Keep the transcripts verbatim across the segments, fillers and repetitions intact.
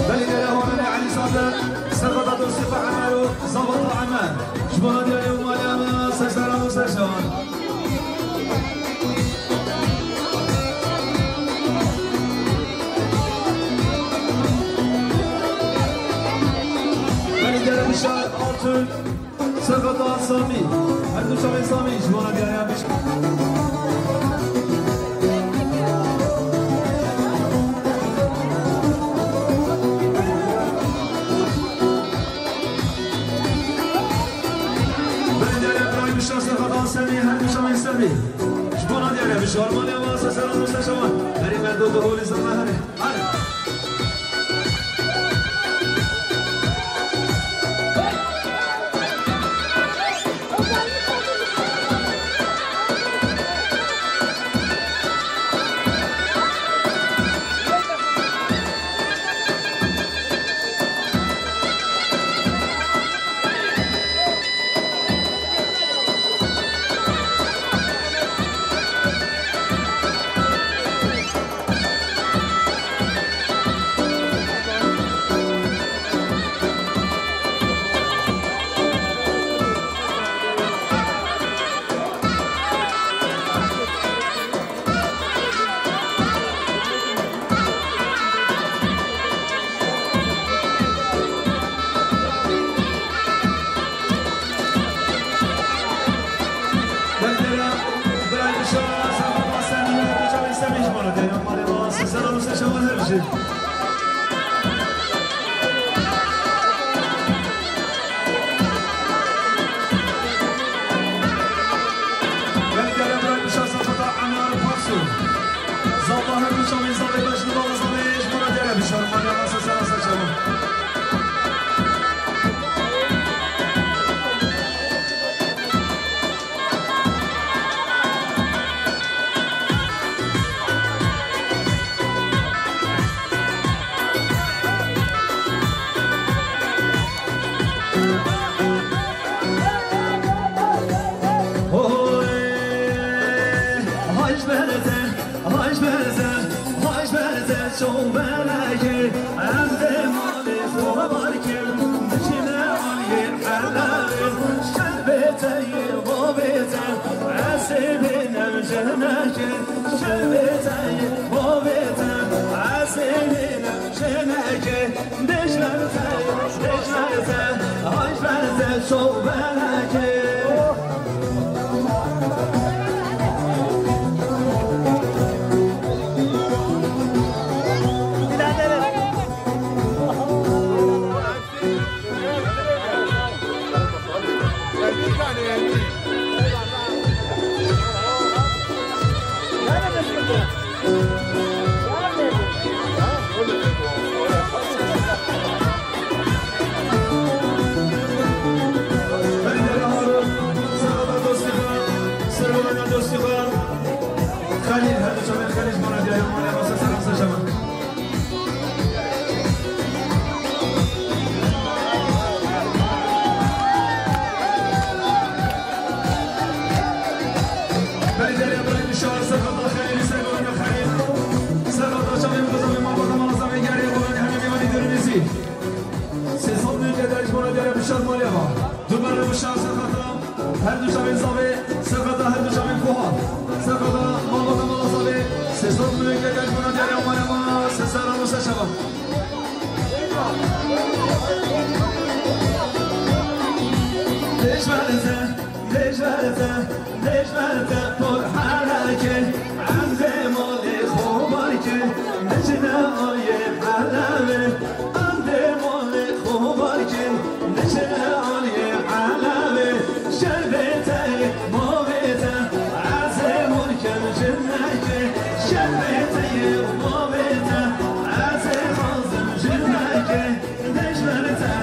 Belediye Rehoranê Elî Sadir, Serxeta Dostî Xwe Emer û Zavata Emer. Ji bona diyarê û malê me, ser seran û ser şevan. Belediye Bişar Altun. Serxeta Samî, her du çavên Samî ji bona diyariya biş. Bendere Birayî Bişar, Serxeta Semî, her du çavên Semî ji bona diyariya biş. Armaniya me, ser seran û ser şevan. Herê me do do holî zana herê. Oy, haj berze, haj berze, haj berze, şov belege, em dê malê xwe bar kir, diçine aliyê elewê, şerbeteyê bavêze, esê bênem jeneke, şerbeteyê bavêze, esê bênem jeneke. Dejmerte, dejmerte, haj berte, şov beleke. Xelîl, her du çavên Xelîl ji bona diyarê malê xwe ser seran ser şevan. Belediye Birayî Bişar, Serxeta Xelîlî, Serxeta Xelîl, Serxeta çavên Xizavê, Mabata Malazavê, Gerê Boranê, hemî mêvanî dûr û nêzî. Sê sed milî keder ji bona diyarê Bişar malê xwe. Duber Bişar, Serxeta. Her du çavên zavê, serxeta her du çavên koha. Serxeta malbata mala zavê, sê sed milyon keke ji bona diyarê Amanê me, sê seran û sê şevan. Dêj berze, dêj berze, dêj berze, por hereke, em dê malê xwe bar ke, diçine aliyê elewê. Em dê malê xwe bar kin, diçine aliyê elewê. Şerbetê mavê te, ez ê hol kem jinekê. Şerbetê mavê te, ez ê xwazim jinekê. Dejmerte,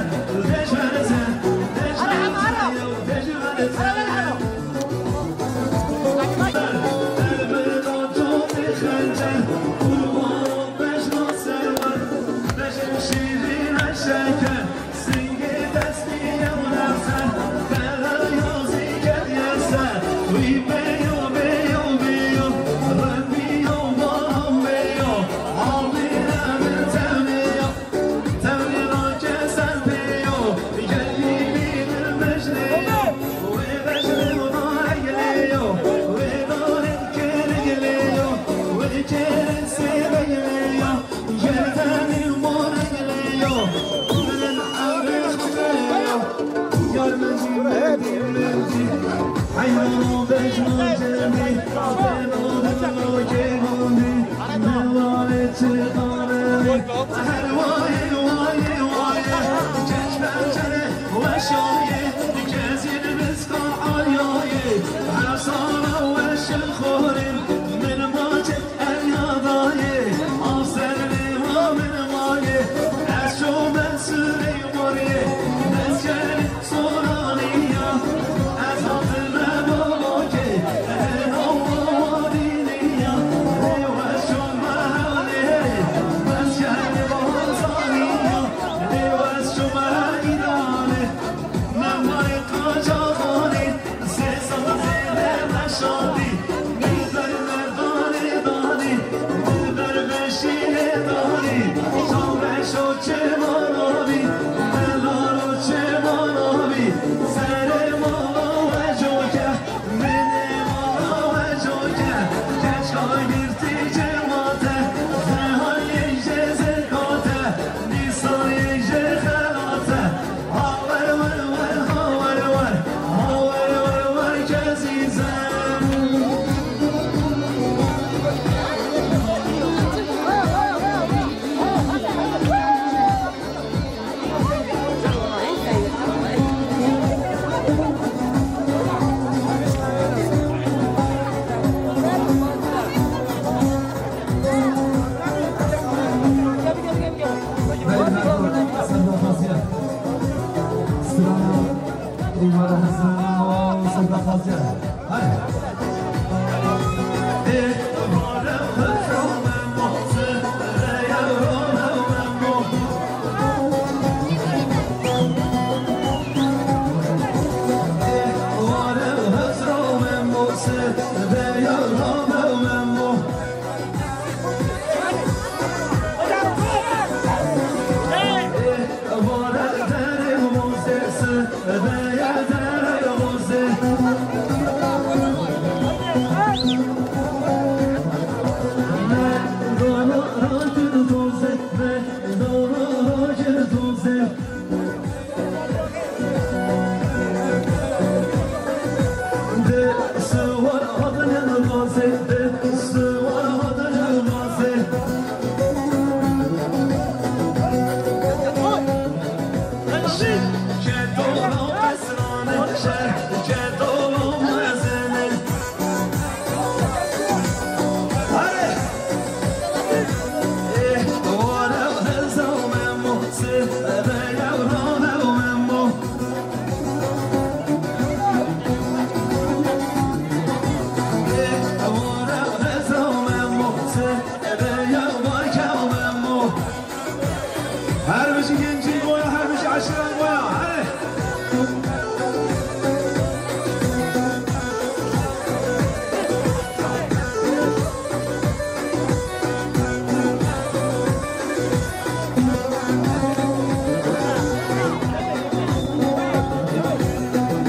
Her bijî gencên we ya, her bijî eşîran we ya. Hadi.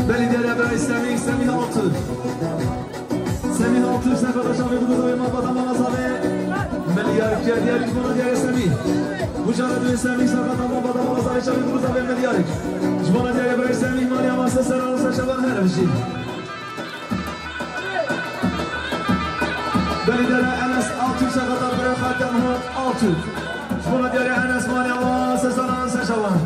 Belî dere birayê Semîh, Semîh Altu. Semîh Altu, serqata çavê biguzavê malbata mala zavê. Melyar kiya diyarî ji bona diyarê Semîh. Bujara duyê Semîh, serqata malbata mala zavê çavê biguzavê Melyar. Ji bona diyarê birayê Semîh, maliya mase seran ser çavan her bijî. Belî dere Enes Altu, serqata birayê Xatem Hat Altu. Ji bona diyarê Enes, maliya mase seran ser çavan.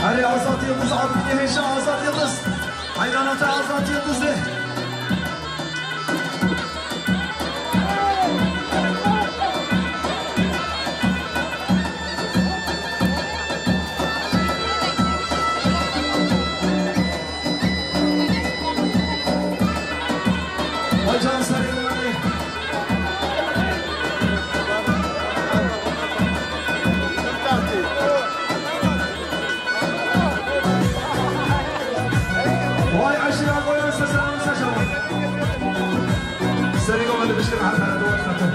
Erê Azad Yıldız, Abdülkerim Şah, Azad Yıldız. Hayranata Azad Yıldız de. Vay can serê we. Vay eşîra goyan seseran seşawa. Serê we li biştir hemere dua xatir.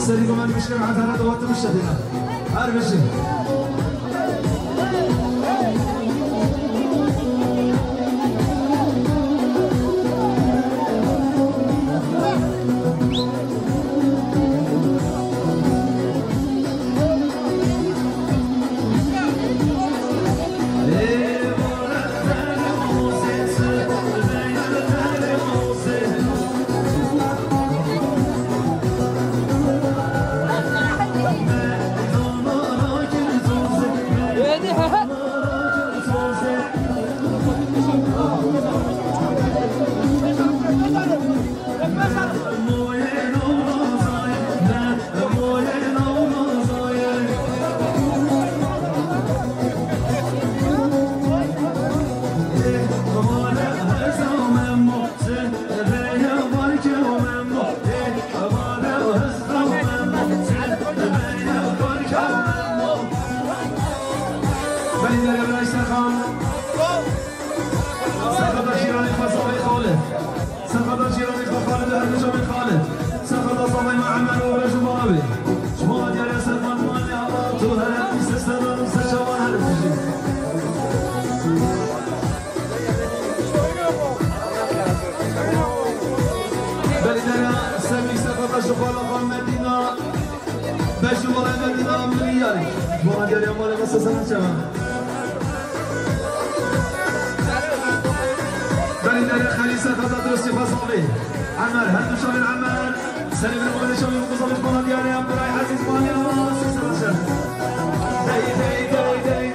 Serî gomen mişkil hezara dawatı mişedina. Her bişin. Belî dere birayê Serkan. Serkata cîranê xwe zavê Xalid. Serkata cîranê xwe Xalid û her bijamê Xalid. Serkata zavê me Emer û rej û bala wê. Ji bo diyare Serkan mane Allah tu her hemî ser seran û ser çavan her bijî. Bona diyariya malê me Sezana çawa. Berî dere xelî ser xeta dostî xwe zavê. Emer, her du çavên Emer. Serê min û xwedê çavê min zavê bona diyariya birayê ezîz malê me Sezana çawa. Dey, dey, dey, dey.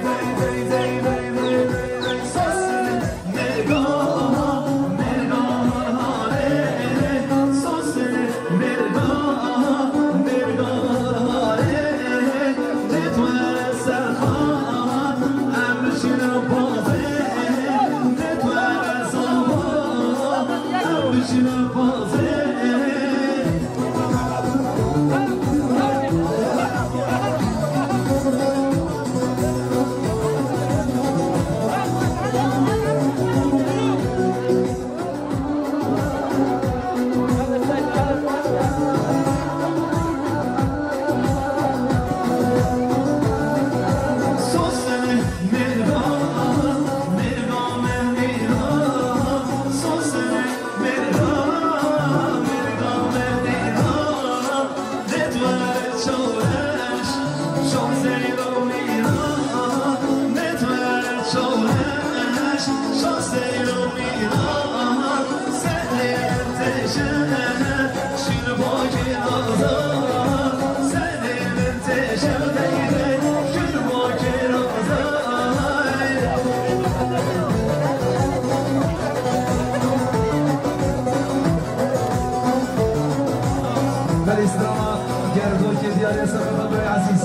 Belê strana Gerdokê diyarê Sefa Xatirê Ezîz.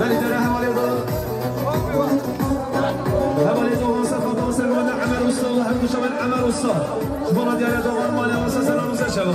Belê dere hevalê da. Hevalê da Hasan Fatma Selman Emer Usta û her du çavên Emer Usta. Ji bona diyariya dawan malê Hasan Selam Usta çawa.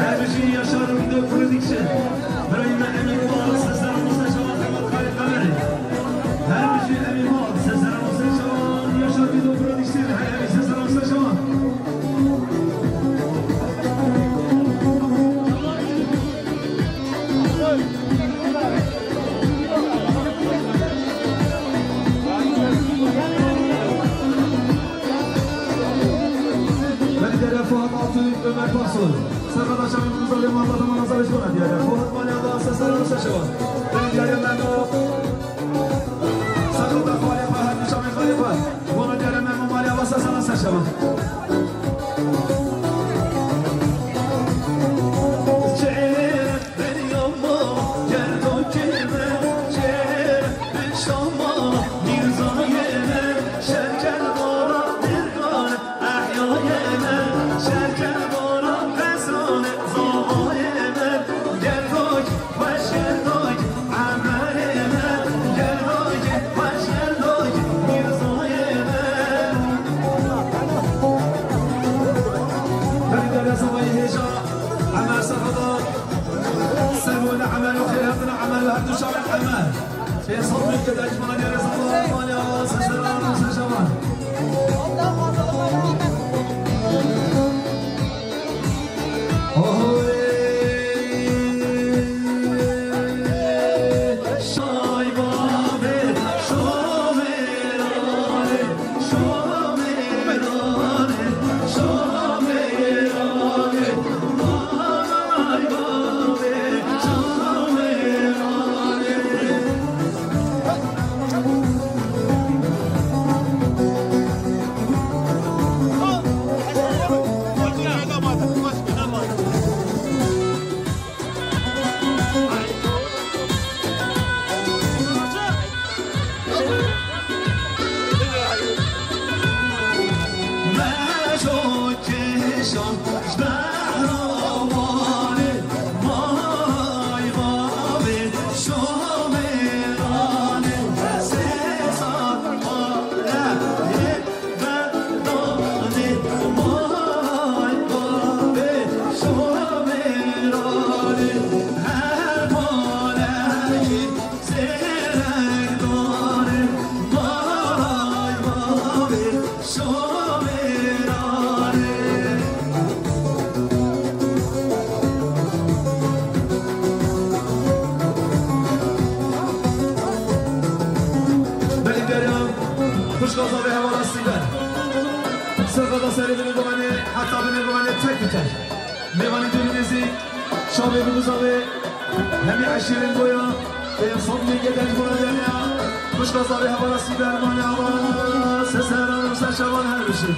Her bijî Yaşar Video Production. Birayê me Emîn Mal, Sezer Musa Şaban, Xebat Xalid Kamerê. Her bijî Emîn Mal, Sezer Musa Şaban, Yaşar Video Production. Hey Emîn, Sezer Musa Şaban. Belî dere Fuat Altun, Ömer Paso. Serveta çavên Muzaffer Muhammed Aman Azar Eşkona diyare. Fuat Mali Allah Sesler Musa Şevan. Belî diyare Memo. Serveta Xalifa, her du çavên Xalifa. Bona diyare Memo Mali Allah Sesler Musa Şevan. Emer Serhada, Serhada Emer û Xêr Hatina Emer û her du çavên Emer. Pê sed bin ke dajmana diyare Serhada, Mali Awa, Sezer Awa, Sezer Awa. Ohoy. Şay babe, şomerane. Şkaza ve hevala Sîber. Sefada serê binê gumanê, heta binê gumanê tek bi tek. Mêvanê dûrî nêzî, çavê bi guza wê, hemî eşîrên boya, pênc sed mî geden ji bona deniya. Şkaza ve hevala Sîber, mane ava, seseran û serşevan her bişî.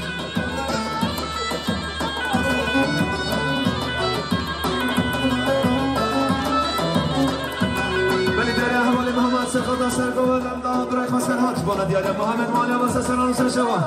Belê dere hevalê Mihemed Serxada Sergova lem da birayê xwe Serhat ji bona diyare Mihemed maliya ve seseran û serşevan.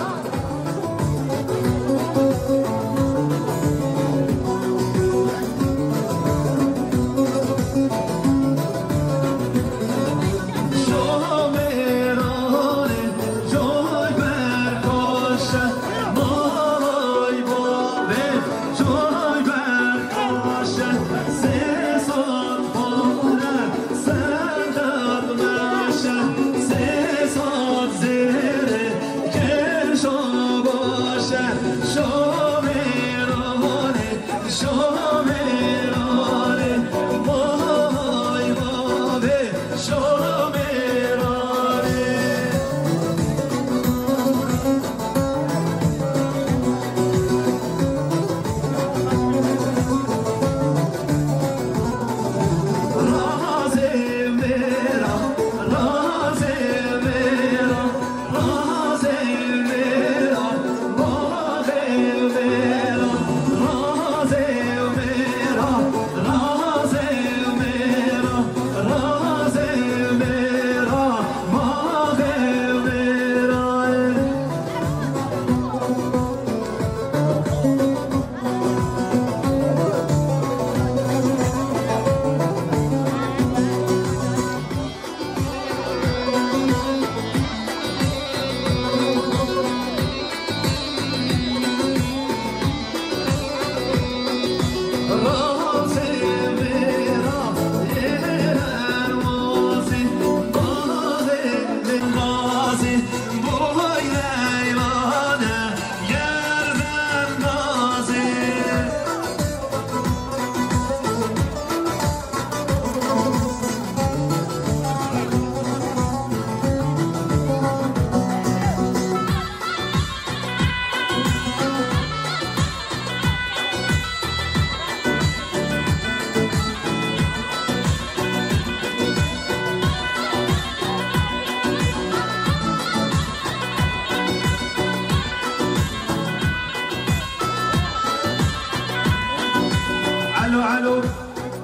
Alo, alo,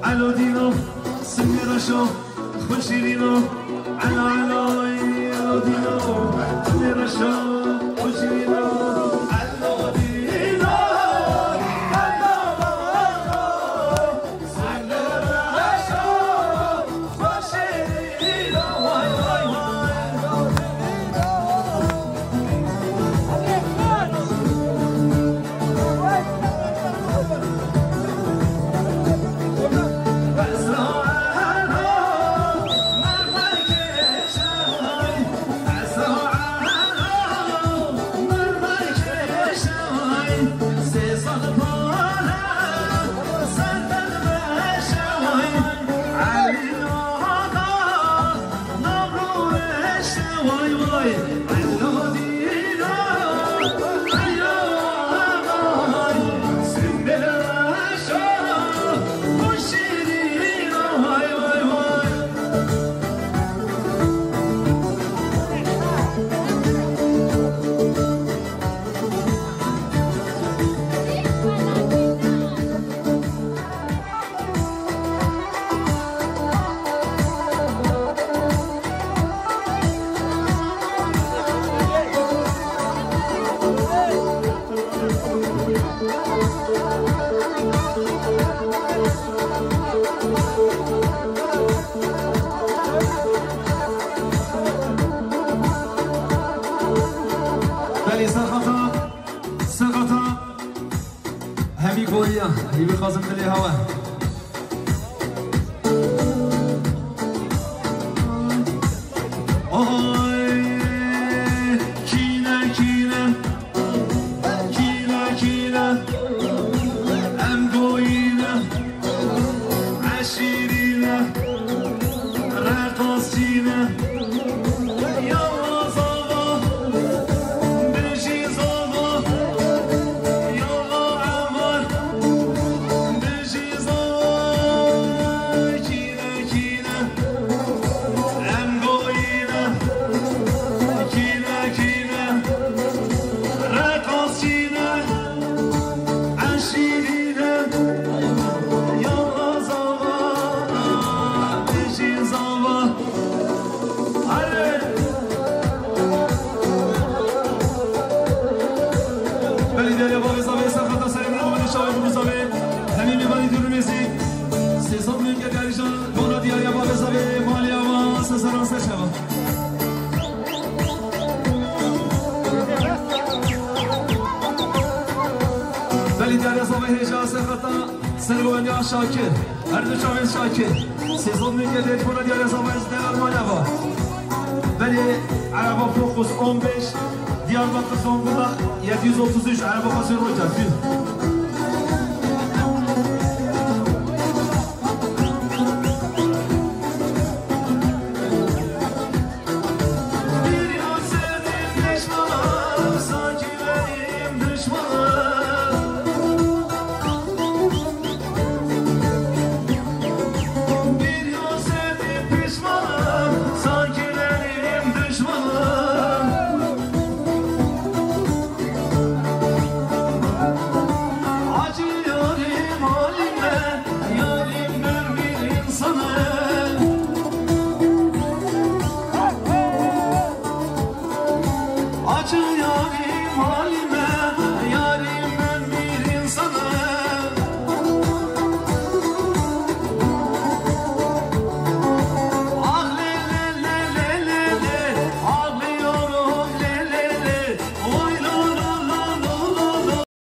alo Dîno, singê reşo, xwe şîrîno. Alo, alo, alo Dîno, singê reşo, xwe şîrîno. Alo Dîno, alo, alo. Belê serxeta, serxeta. Hemî goyiya, hî bixwazim dilê hewe. Oy, kîne, kîne, kîne, kîne, em goyîne, eşîrîne, reqasçîne, yalla zava. Sergonya Şakir, her du çavên Şakir. Sezon nûke dêt bona diyare zavayê ji der Almanya va. Berê Ereba Focus on beş, Diyarbakır Zonguldak yedi yüz otuz üç, Ereba Xasir Roker.